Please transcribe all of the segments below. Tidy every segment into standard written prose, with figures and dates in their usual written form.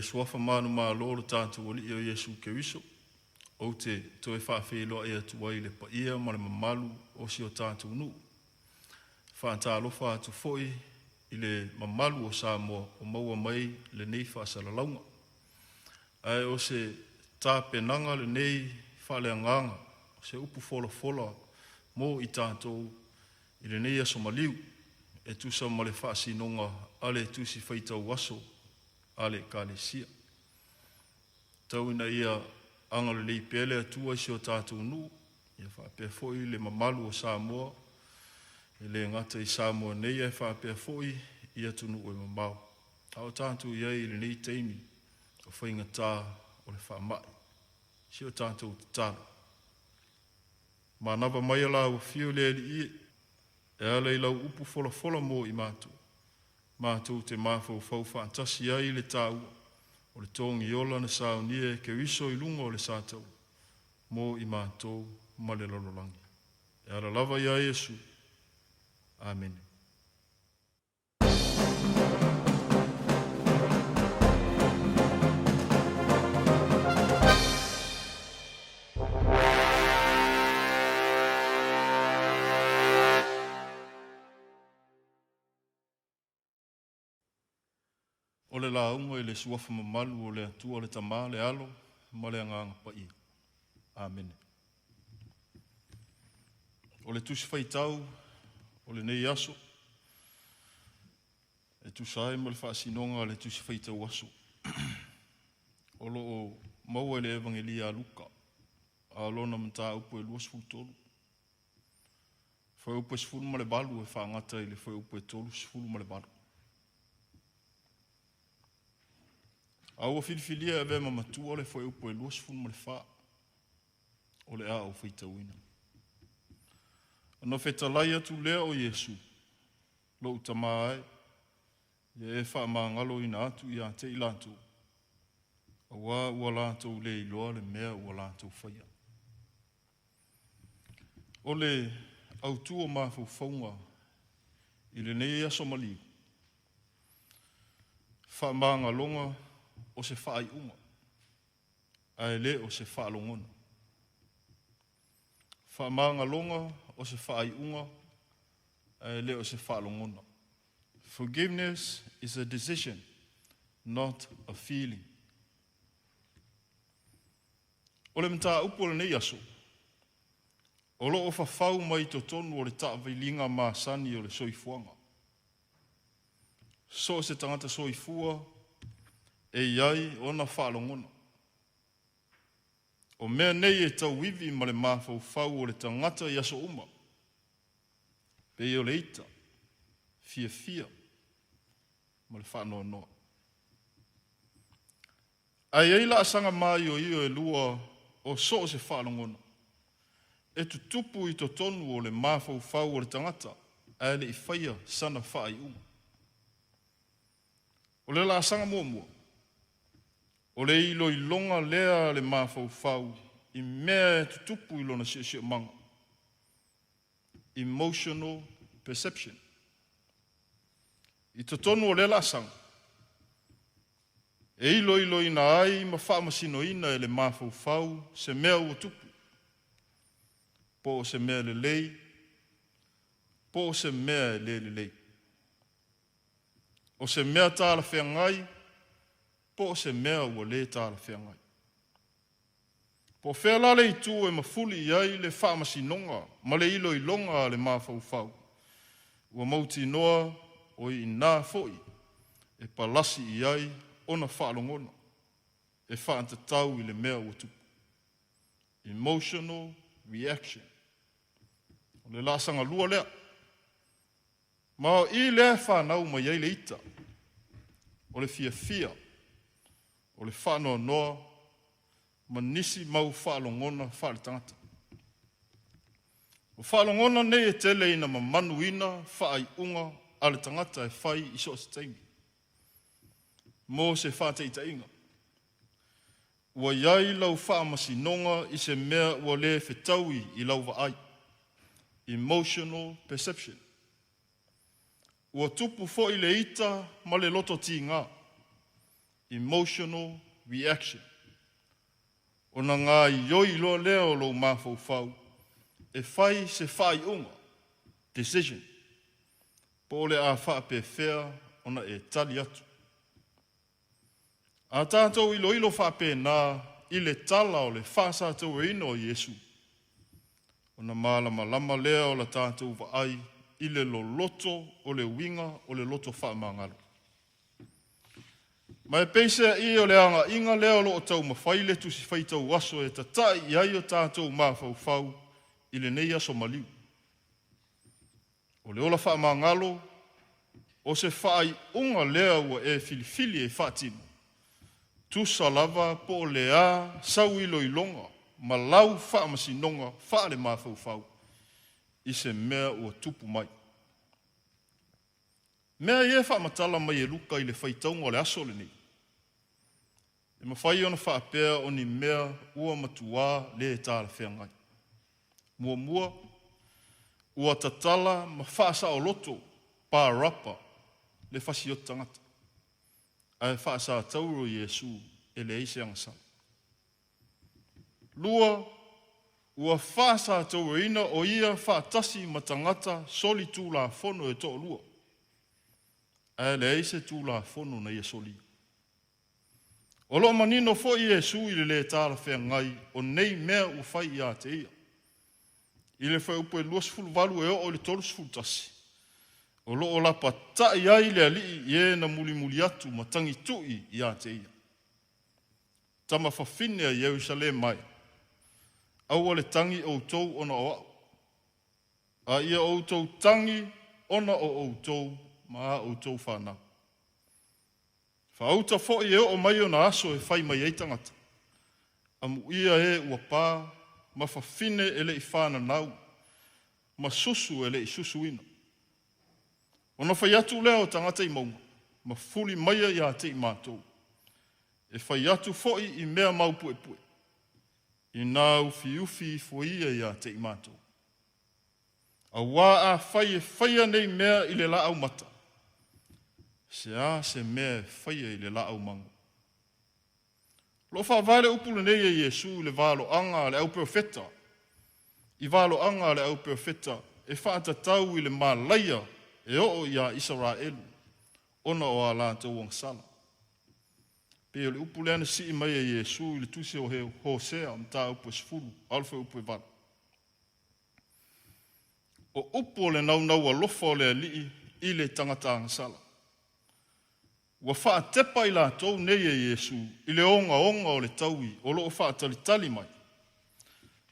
suafa manumalo o lo tatou Alii o Iesu Keriso, ou te toe faafeiloai atu ai i le paia ma le mamalu o si o tatou nuu. E faatalofa atu foi i le mamalu o Samoa o maua mai lenei faasalalauga. Ae o se tapenaga lenei faaleagaga, o se upu folafola mo i tatou i lenei aso maliu e tusa ma le faasinoga a le Tusi Faitau Aso a le Ekalesia. Tau ina ia agalelei pea le Atua i si o tatou nuu faapea foi le mamalu o Samoa, e le gata i Samoa nei ae faapea foi i atunuu e mamao. A o tatou i ai i lenei taimi o faigata o le faamai. Si o tatou tatalo, manava maia lau afio le Alii e ala i lau upu folafola mo i matou, matou te mafaufau faatasi ai i le taua o le togiola na saunia e Keriso i luga o le sataua mo i matou ma le lalolagi. E ala lava ia Iesu. Amene. O le lauga i le suafa mamalu o le Atua le Tama, le Alo ma le Agaga Paia. Amene. O le tusi faitau o lenei aso e tusa ai ma le faasinoga a le tusi faitau aso o lo o maua i le Evagelia a Luka, a o lona mataupu e 23, fuaiupu e 18 e faagata i le fuaiupu e 38. A ua filifilia e avea ma matua le fuaiupu e 24 o le a ou faitauina. Ona fetalai atu lea o Iesu, lou tama e, ia e faamagaloina atu ia te i latou, auā ua latou le iloa le mea ua latou faia. O le autu o mafaufauga i lenei aso maliu, faamagaloga o se faaiuga, ae le o se faalogona. Faamagaloga o se faaiuga, ae le o se faalogona. Forgiveness is a decision, not a feeling. O le mataupu o lenei aso, o lo o fafau mai totonu o le taaviliga masani o le soifuaga. So o se tagata soifua e i ai ona faalogona. O mea nei e tauivi ma le mafaufau o le tagata i aso uma, pei o le ita, fiafia ma le faanoanoa. Ae i ai laasaga maioio e lua o so o se faalogona e tutupu i totonu o le mafaufau o le tagata ae le i faia sana faaiuga. O le laasaga muamua, o le iloiloga lea a le mafaufau i mea e tutupu i lona siosiomaga, emotional perception. I totonu o lea laasaga, e iloiloina ai ma faamasinoina e le mafaufau se mea ua tupu, po o se mea lelei, po o se mea e le lelei. O se mea talafeagai, po o se mea ua le talafeagai. Po o fea la le itu e mafuli i ai le faamasinoga ma le iloiloga a le mafaufau, ua mautinoa o i ina foi e palasi i ai ona faalogona e faatatau i le mea ua tupu. Emotional reaction. O le laasaga lua lea. Ma o i lea e fanau mai ai le ita, o le fiafia, o le faanoanoa ma nisi mau faalogona faaletagata. O faalogona nei e tele ina mamanuina faaiuga a le tagata e fai i so o se taimi. Mo se faataitaiga, ua i ai lau faamasinoga i se mea ua le fetaui i lau vaai, emotional perception. Ua tupu foi le ita ma le loto tiga. Emotional reaction. Ona gaoioi loa lea o lou mafaufau e fai se faaiuga, decision, po o le a faapefea ona e tali atu. A tatou iloilo faapena i le tala o le faasatauaina o Iesu, ona malamalama lea o la tatou vaai i le loloto o le uiga o le loto faamagalo. Ma e peiseai o le agaiga lea o lo o taumafai le Tusi Faitau Aso e tata'i i ai o tatou mafaufau i lenei aso maliu. O le ola faamagalo, o se faaiuga lea ua e filifili e faatino, tusa lava po o le a sau iloiloga ma lau faamasinoga faale-mafaufau i se mea ua tupu mai. Mea ia e faamatala mai e Luka i le faitauga o le aso lenei, e mafai ona faapea o ni mea ua matuā le talafeagai. Muamua, ua tatala ma faasaoloto Parapa le fasioti tagata, ae faasatauro Iesu e leai se agasala. Lua, ua faasatauroina o ia faatasi ma tagata solitulafono e toalua, ae leai se tulafono na ia solia. O lo o manino foi Iesu i le le talafeagai o nei mea ua fai ia te ia. I le fuaiupu e 28 e oo i le 31, o lo o lapatai ai le alii i e na mulimuli atu ma tagitu'i ia te ia. Tama fafine a Ierusalema e, aua le tagi outou ona o a'u, a ia outou tagi ona o outou ma a outou fanau. Faauta foi e oo mai ona aso e fai mai ai tagata, amuia e ua pa ma fafine e le i fananau ma susu e le i susuina. Ona fai atu lea o tagata i mauga, mafuli maia ia te i matou, e fai atu foi i mea maupuepue, ina ufiufi ifo ia ia te i matou. Auā afai e faia nei mea i le laau mata, se a se mea e faia i le laau mago? O lo o faavae le upu lenei e Iesu i le valoaga a le au profeta, i valoaga a le au profeta e faatatau i le malaia e oo iā Isaraelu ona o a latou agasala. Pei o le upu lea na sii mai e Iesu i le tusi o Hosea, mataupu e 10, a o le fuaiupu e 8. O upu o le naunau alofa o le alii i le tagata agasala. Ua faatepa i latou nei e Iesu i le ogaoga o le taui o lo o faatalitali mai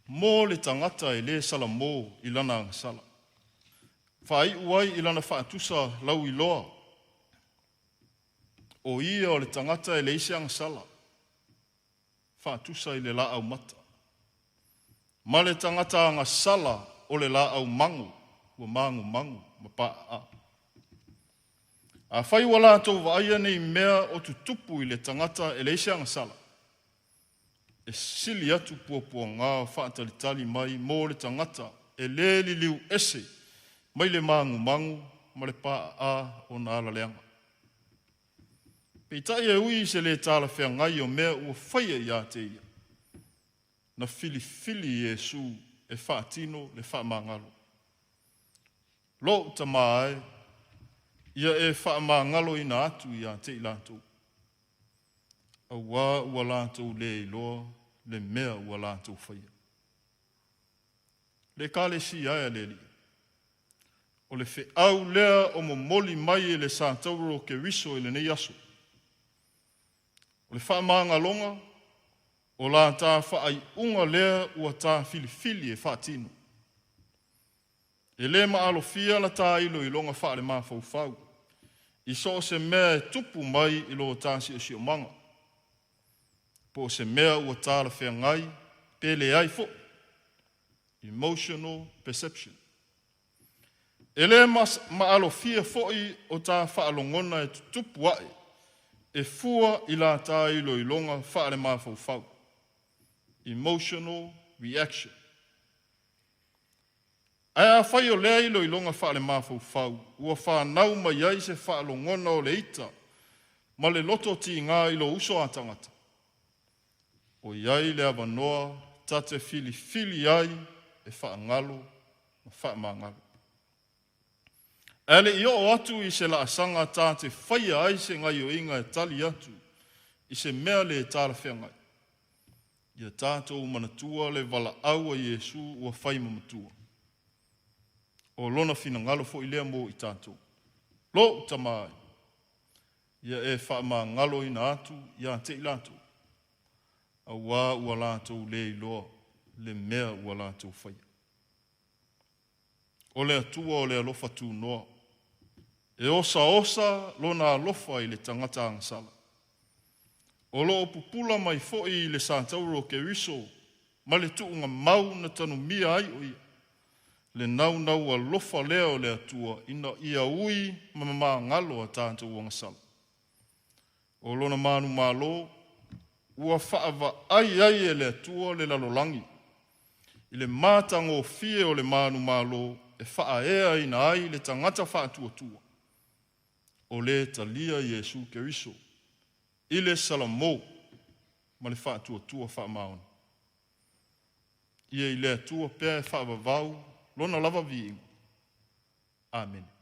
mo le tagata e lē salamo i lana agasala. Faaiu ai i lana faatusa lauiloa, o ia o le tagata e leai se agasala, faatusa i le laau mata, ma le tagata agasala o le laau mago ua magumagu ma paaa. Afai ua latou vaaia nei mea o tutupu i le tagata e leai se agasala, e sili atu puapuaga o faatalitali mai mo le tagata e lē liliu ese mai le magumagu ma le paaa o ona ala leaga. Peitai e ui i se lē talafeagai o mea ua faia ia te ia, na filifili Iesu e faatino le faamagalo. Lou Tamā e, ia e faamagaloina atu ia te i latou, auā ua latou le iloa le mea ua latou faia. Le Ekalesia e a le Alii, o le feau lea o momoli mai e le satauro o Keriso i lenei aso. O le faamagaloga, o la ta faaiuga lea ua ta filifili e faatino. E le maalofia la ta iloiloga faale-mafaufau i so o se mea e tupu mai i lo ta siosiomaga, po o se mea ua talafeagai pe leai foi. Emotional perception. E le maalofia foi o ta faalogona e tutupu ae e fua i la ta iloiloga faale-mafaufau. Emotional reaction. Ae afai o lea iloiloga faale-mafaufau ua fanau mai ai se faalogona o le ita ma le loto tiga i lou uso a tagata, o i ai le avanoa ta te filifili ai e faagalo ma faamagalo. Ae le i oo atu i se laasaga ta te faia ai se gaoioiga e tali atu i se mea le talafeagai, ia tatou manatua le valaau a Iesu ua fai ma matua. O lona finagalo foi lea mo i tatou. Lou Tama e, ia e faamagaloina atu ia te i latou, auā ua latou le iloa le mea ua latou faia. O le Atua o le alofa tunoa, e osaosa Lona alofa i le tagata agasala. O lo o pupula mai foi i le satauro o Keriso ma le tuugamau na tanumia ai o Ia, le naunau alofa lea o le Atua ina ia ui ma magalo a tatou agasala. O lona manumalo ua faavaai ai e le Atua le lalolagi i le matagofie o le manumalo e faaeaina ai le tagata faatuatua o le talia Iesu Keriso i le salamo ma le faatuatua faamaoni. Ia i le Atua pea e faavavau lona lava viiga. Amene.